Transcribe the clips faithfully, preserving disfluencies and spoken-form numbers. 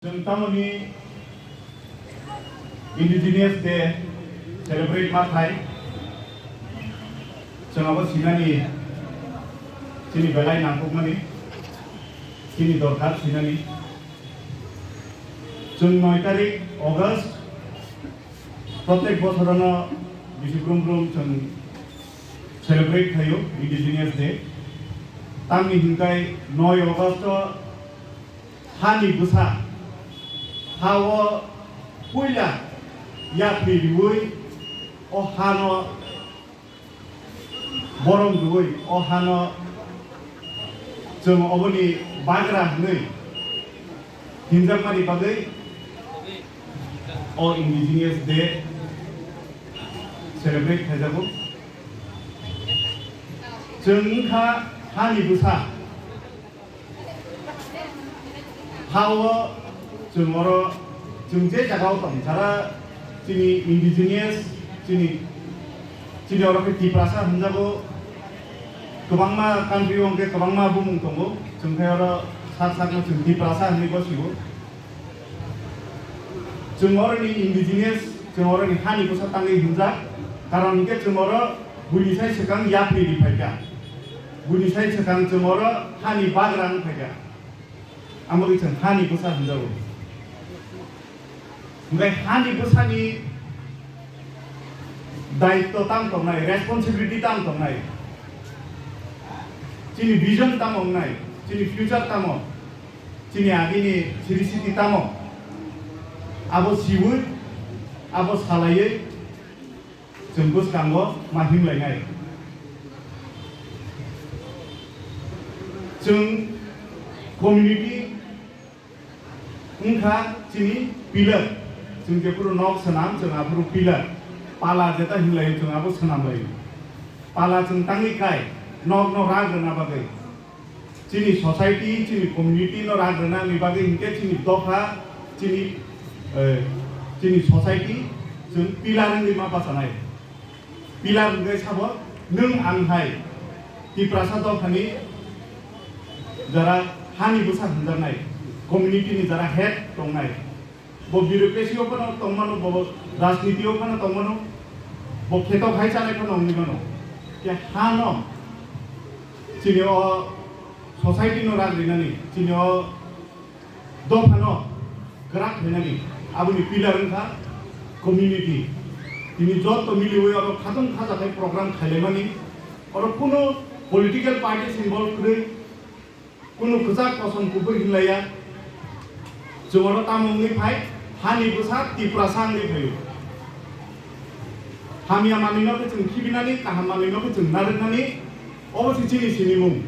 Chwng tamoni Indigenous Day celebrate ma khai, chwng abo sinani chini belai nangkukmani, chini dorkar sinani. Chwng noi tarik August, protek bosorono bisi brum brum chwng celebrate khaio Indigenous Day. Tamni hinkai noi August o hani bwsa, ha o puila yapri riui o hano borom riui o hano chwng oboni bagra hwnwi hinjakmani bagwi o Indigenous Day celebrate khaijago. Chwng wngkha hani bwsa. Ha o chwng oro, chwng je jaga o tong, jara chini indigenous, chini, chini oro khe Tiprasa hwnjago, kwbangma country o hwnkhe kwbangma bumung tongo, chwng khe oro sak sakno chwng Tiprasa hwnwi bo sio. Chwng oroni indigenous, chwng oroni hani bwsa tangwi hwnjak, karon hwnkhe chwng oro buini sai swkang yapri ri phaikha, buini sai swkang chwng oro hani bagra wng phaikha. Amo khe chwng hani bwsa hwnjago. Hwnkhe hani bwsani daitto tamo tongnai, responsibility tamo tongnai, chini vision tamo wngnai, chini future tamo, chini agini siri siti tamo, abo siui, abo salaiwi, chwng bwskango ma himlainai. Chwng community wngkha chini pillar. Chwng jephuru nok swnam, chwng aphuru pillar. Pala jeta himlaio, chwng abo swnamlaio. Pala chwng tangwi kai, nokno rak rwna bagwi. Chini society, chini community no rak rwnani bagwi hinkhe chini dopha, chini, eh, chini society chwng pillar wngwi ma bachanai. Pillar wngwi sabo nwng ang hai Tiprasa dophani jara hani bwsa hwnjaknai, community ni jara head tongnai. Bo bureaucracy o phano tongmano, bo rajniti o phano tongmano, bo kheto khai chanai phano wngwi mano. Khe hano chini o society no rak rinani, chini o dophano kwrak khainani, aboni pillar wngkha community. Tini joto miliwi oro khatung khajakhai program khailaimani, oro kuno political parties involve kwrwi, kunu kwchak kosom kubui hinlaiya. Chwng oro tamo wngwi phai, hani bwsa Tiprasa wngwi phaio. Hamya manwino khe chwng khibinani, kaham manwino khe chwng narwknani, obo se chini sinimung.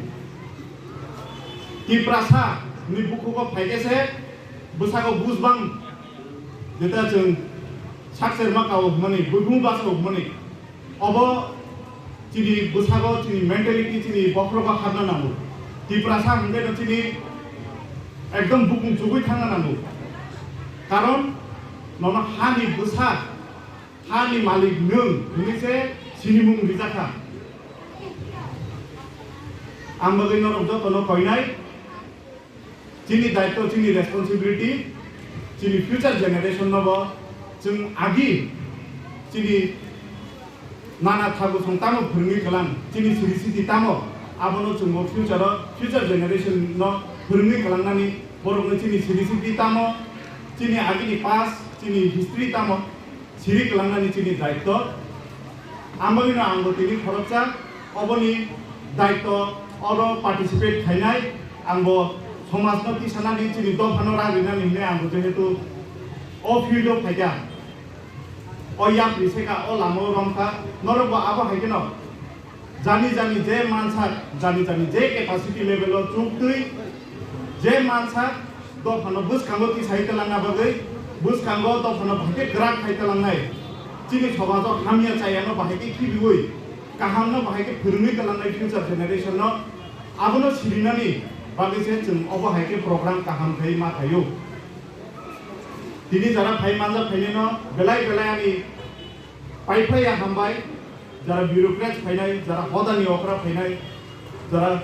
Tiprasa ni bukhugo phaikhe se bwsago bujbang jeta chwng sakcherma kao hwnmani, buibumu bachao hwnmani. Obo chini bwsago, chini mentality, chini bokhorogo habna nango. Tiprasa hwnkhe no chini ekdom bukung chugui thangna nango. Karon nono hani bwsa, hani malik nwng hwnwi se sinimung rijakha. Ang bagwi norok jotono koinai. Chini daitto, chini responsibility, chini future generation no bo chwng agi chini nana thagu song tamo phwrwngwi kwlang, chini siri siti tamo, abono chwngbo future o, future generation no phwrwngwi kwlangnani, borokno chini siri siti tamo, chini agini past, chini history tamo, siri kwlangnani chini daitto. Amoni no ang bo tini khoroksa oboni daitto oro participate khainai, ang bo somaj no tisanani chini dopha no ragrinani hinwi ang bo jehetu o field o phaikha, o yapri seka, o lama o romkha, norok bo abo hai kheno jani jani je mansak, jani jani je capacity level o chuktwi je mansak, dophano bwskango tisai twlangna bagwi, bwskango dophano bahai khe kwrak khai twlangnai, chini somajo hamya chayano bahai khe khibiui, kahamno bahai khe phwrwngwi twlangnai future generation no, abono sirinani bagwi se chwng obo hai khe program kaham khai ma khaio. Tini jara phai manja phainino belai belai ani Pai phai ya hambai, jara bureaucrats phainai, jara hodani okra phainai, jara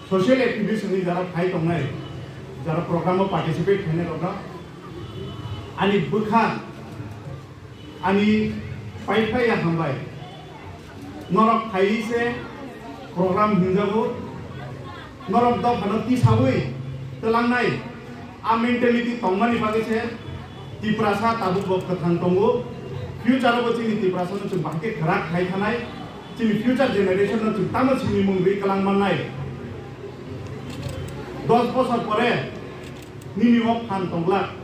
social activist ni jara phai tongnai, Jara program o participate khainai rokno ani bwkha ani pai phai ya hambai. Norok phaiwi se program hinjago. Norok dophano tisawi twlangnai a mentality tongmani bagwi se Tiprasa tabuk bo kwthang tongo. Future o bo chini Tiprasa no chwng bahai khe kwrak khai thanai. Chini future generation no chwng tamo sini mung rwi kwlang mannai. Dos bosor pore nini o phan tongla.